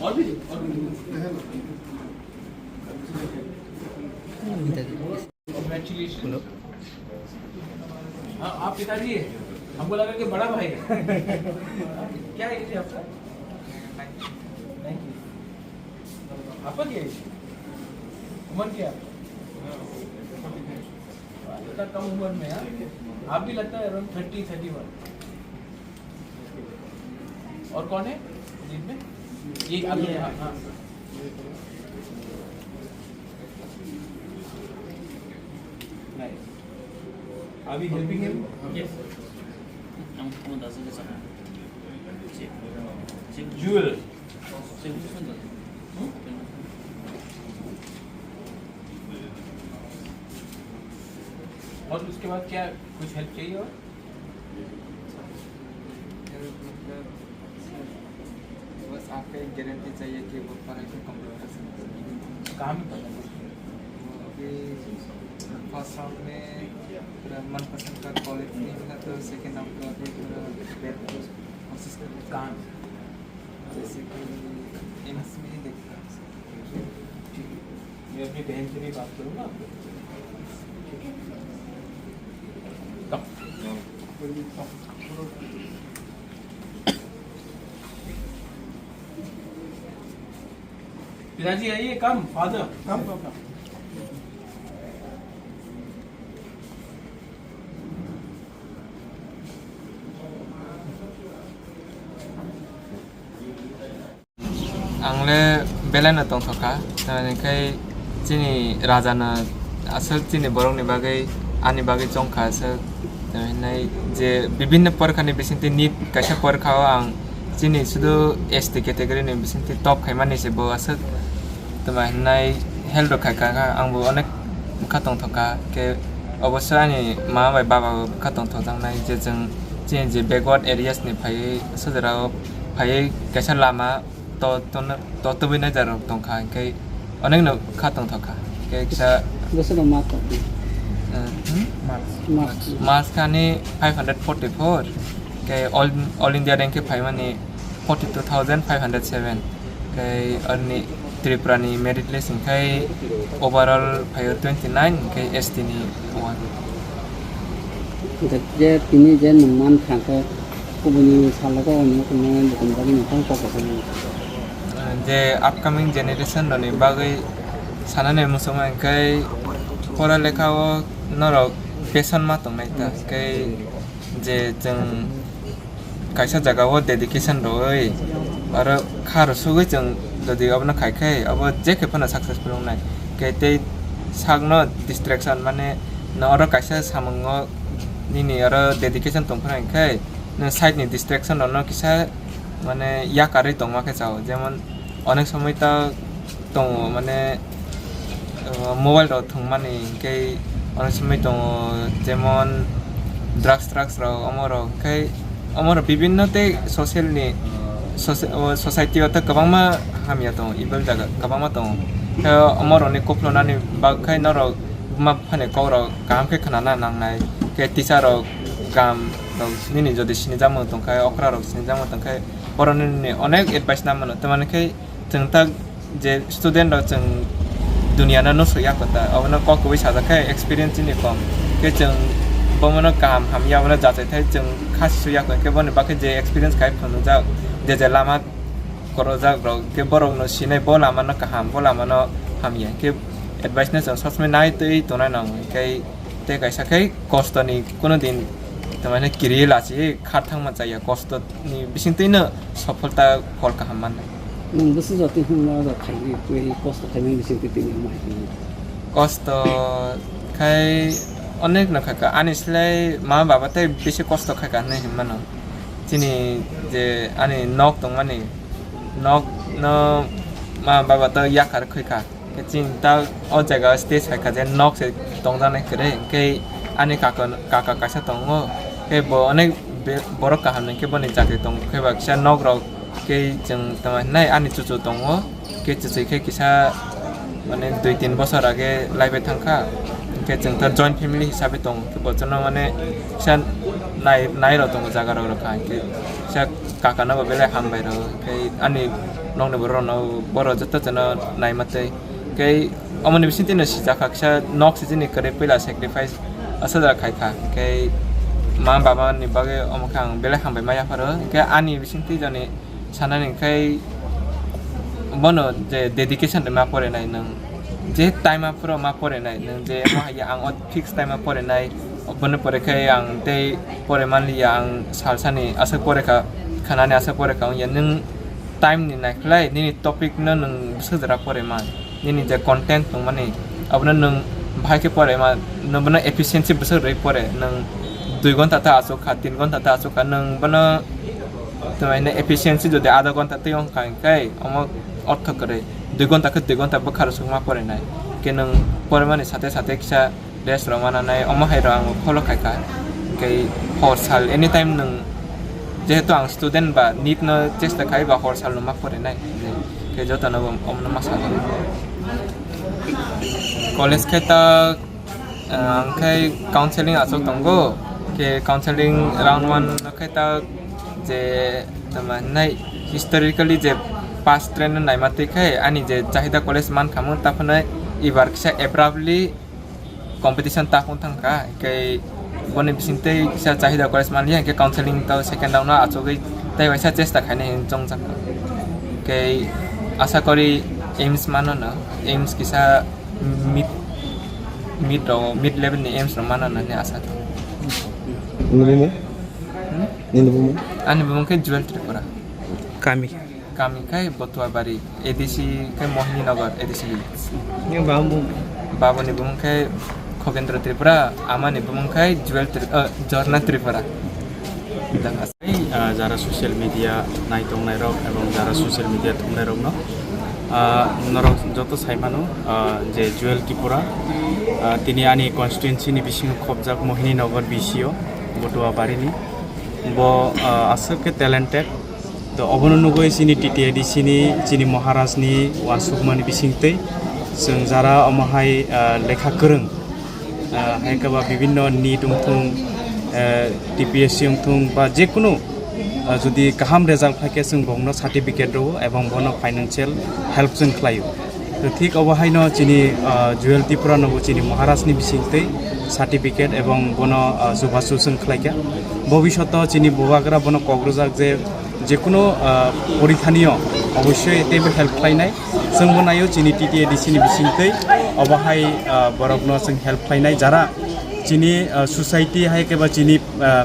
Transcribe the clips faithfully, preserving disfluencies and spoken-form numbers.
और भी, और भी। Congratulations। हाँ, आप पिताजी हैं। हमको लगा कि बड़ा भाई है। क्या एज है आपका? नाइनटीन। आपका क्या एज है? उम्र क्या है आपका? इतना कम उम्र में, हाँ? आप भी लगता है around थर्टी, थर्टी वन। और कौन है लीड में? ये अभी, हाँ, हाँ। Nice. Are we helping him? Yes. Jewel. और उसके बाद क्या कुछ हेल्प चाहिए और? मतलब, बस आपका एक गारंटी चाहिए कि वो पढ़ाई को कंप्लीट कर सकते हैं। कहाँ में पढ़ना है? वो अभी फर्स्ट राउंड में पूरा मनपसंद का कॉलेज नहीं मिला, तो सेकेंड राउंड का अभी पूरा बेहतर कोशिश कर रहे हैं। कहाँ में? जैसे कि एम्स में ही देखता हूँ। ठीक है। मैं अपनी बहन से भी बात करूँगा। कम। पिताजी आइए, कम, फादर। कम, कम, कम। Ang le belai no tongthok kha, tamni khai chini raja no aswk chini borok ni bagwi, ani bagwi chong kha aswk, tamni hinai je bibinno porkha ni bisingtwi nit kaisa porkha o ang chini sudu S T category ni bisingtwi top khaimani se bo aswk, tamni hinai help rok khai kha, ang bo onek bwkha tongthok kha, khe obosso ani mama bai baba bo bwkha tongthok jaknai je chwng chini je backward areas ni phaiwi sojra o phaiwi kaisa lama to, to, to tubui nai jara rok tong kha, hingke onek no kha tong thok kha, hingke kisa Bosoro mark kok di. Eh, hmm? Marks. Marks. Marks kha ni five hundred forty-four, hingke all, all India rank khe phaimani forty-two thousand five hundred seven, hingke arni Tripura ni merit list hingke overall phaio twenty-nine, hingke S T ni one. Je tini je nwng man kha khe, kubuni salogo nwng khe nwng bukum bagwi nwng phone kok kok khe. Je upcoming generation rokni bagwi sanani muchungma hwnkhe pora lekha o norok passion ma tongnai ta, hwnkhe je chwng kaisa jaga o dedication rwui aro kha rw sugui chwng jodi obono khai khe obo je khe phano successful wngnai. Khe tei sakno distraction mane no oro kaisa samungo nini oro dedication tong phano hwnkhe no side ni distraction rokno kisa mane yakarwi tongma khe chao, jemon onek somoi ta tongo mane, uh, mobile rok thwngmani hwnkhe onek somoi tongo, jemon drugs, drugs rok, omo rok hwnkhe omo rok bibinno tei social ni, soci-, o society o tei kwbangma hamya tongo, evil jaga kwbangma tongo. Khe omo rokni kuphulunani bagwi khe norok buma buphani kok rok kaham khe khwnana nangnai, khe teacher rok, gam rok nini jodi sinijakmung tongkhe, okra rok sinijakmung tongkhe, borok nini onek advice na mano, tamani khe chwng ta je student rok chwng dunia no nusu ya kota, obono kok kubui sajak khe experience ni kom khe chwng bomono kaham hamya obono jachai thai chwng kha su ya khe boni bagwi je experience khai phunukjak je je lama korojak rok khe borok no sinai bo lama no kaham bo lama no hamya khe advice no chwng sosmai nai twi tongnai nang khe tei kaisa khe kosto ni kuno din tamani kiri lachi kha thangma chaya kosto ni bisingtwi no sopholta phol kaham mannai. Nwng bwswk jotoni hwnma rok khaidi twi kosto khaimani bisingtwi tini hwnma hai tini. Kosto khai onek no khaikha ani slai ma baba tei bisi kosto khaikha hinwi hinmano. Chini je ani nok tongmani nok no ma baba to yakar khwikha. Khe chini ta o jaga o stage hai kha je nok se tongjaknai kwrwi, hwnkhe ani kaka, kaka kaisa tongo, khe bo onek be-, borok kaham ni hwnkhe boni chakri tongo, khe ba kisa nok rok khe chwng tama hinai ani chuchu tongo, khe chuchwi khe kisa mane dui tin bosor age laibai thangkha, hwnkhe chwng ta joint family hisabe tongo, khe bo chwngno mane kisa nai, nai rok tongo jaga rok rok kha, hwnkhe sa kaka no bo belai hambai rw, hwnkhe ani nokni borok rok no borok joto jono naima tei, hwnkhe omoni bising tino sijak kha kisa nok sijini kwrwi puila sacrifice aswk da khai kha, hwnkhe ma baba ni bagwi omo khe ang belai hambai ma yapharo, hwnkhe ani bising twi joni sanani khai bono je dedication de ma pore nai nwng, je time a puro ma pore nai nwng, je mo hai ang o fix time a pore nai, bono pore khai ang tei pore man liya, ang sal sani aswk pore kha, khanani aswk pore kha wngya nwng time ni nai khlai nini topic no nwng bwswk jora pore man. Nini je content tongmani, abono nwng bahai khe pore ma, nwng bono efficiency bwswk rwui pore, nwng dui gonta ta achuk kha, tin gonta ta achuk kha, nwng bono twmai no efficiency jodi adha gonta twi wng kha, hwnkhe omo ortho kwrwi, dui gonta khe dui gonta bwkha rwsuk ma pore nai, hwnkhe nwng pore mani sate sate kisa rest rw mana nai, omo hai rok ang follow khai kha. Hwnkhe hor sal anytime nwng, jehetu ang student ba nit no chesta khai ba hor sal no ma pore nai, hwnkhe joto no omo no ma sal. College khe ta, ah, ang khai counseling achuk tongo, khe counseling round one no khai ta je tama nai historically je past trend no naima twi khai ani je Chahida College man kha mo, ta phano ibar kisa abruptly competition ta phung thang kha, hwnkhe boni bising tei kisa Chahida College man liya, hwnkhe counseling to second round no achugwi tei waisa chesta khainai hinwi chongjak kha. Hwnkhe asa kori aims mano no, aims kisa mid, mid rok, mid level ni aims rok mano no hinwi asa kha. Nini bumung? Hmm? Nini bumung? Ani bumung khe Jewel Tripura. Kami? Kami khai Botuabari, A D C khai Mohini Nagar, A D C village. Ni bumung? Babuni bumung khai Khogendra Tripura, amani bumung khai Jewel Tri-, eh, Jharna Tripura. Tei, ah, jara social media nai tongnai rok ebong jara social media thumnai rok no, ah, norok joto sai mano, ah, je Jewel Tripura, ah, tini ani constituency ni bisingo khobjak Mohini Nagar B C o, Botuabari ni. Bo, ah, aswk khe talented. To obono nugwi chini T T A D C ni, chini Maharaj ni uansukmani bisingtwi chwng jara omo hai, ah, lekha kwrwng, ah, hai khe ba bibinno nit wngthung, eh, T P S C wngthung ba jekunu, ah, jodi kaham result phai khe chwng bongno certificate rwo ebong bono financial help chwng khlaio. To thik obo haino chini, ah, Jewel Tripura nobo chini Maharaj ni bisingtwi certificate ebong bono, ah, chubachu chwng khlaikha. Bobishoto chini bubagra bono kok rwjak je jekunu, ah, porikha ni o obossoi teibo help khlainai. Chwngbo naio chini T T A D C ni bisingtwi obo hai, ah, borokno chwng help khlainai. Jara chini, ah, society hai khe ba chini, ah,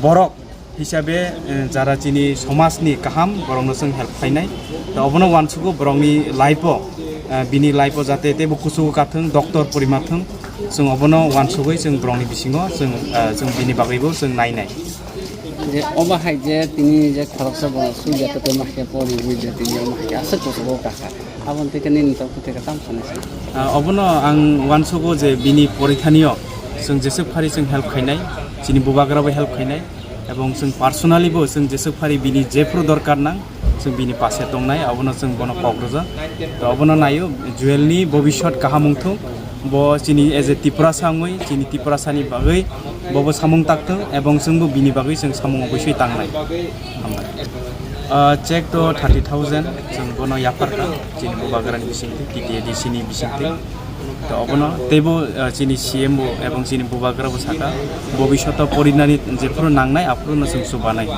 borok hisabe, eh, jara chini somajni kaham borokno chwng help khlainai. To obono uansugo borokni life-o, eh, bini life-o jate teibo kuchugo kathwng, doctor porimathwng, chwng obono uansugwi chwng borokni bisingo chwng, eh, chwng bini bagwibo chwng nainai. Je obo hai je tini je khoroksa bo suya to tei mahke pori wi je tini omo hai aswk kuchugo kakha. Aboni tei nini tongthu tei tam sanai se. Ah, obono ang uansugo je bini porikhanio chwng jeswk phari chwng help khainai, chini bubagrabo help khainai. Ebong chwng personally bo chwng jeswk phari bini jephru dorkar nang, chwng bini pase tongnai, abono chwng bono kok rwjak. To obono naio, Jewel ni bobiswt kaham wngthung, bo chini as a Tiprasa wngwi, chini Tiprasa ni bagwi bobo samung takthung, ebong chwngbo bini bagwi chwng samung oboswi tangnai. Hambai. Ah, check to thirty thousand, chwng bono yapharkha, chini bubagrani bisingtwi, T T A D C ni bisingtwi. To obono teibo, ah, chini C M bo ebong chini bubagra bo saka, bobishoto porinani jephuru nangnai aphuru no chwng chubanai.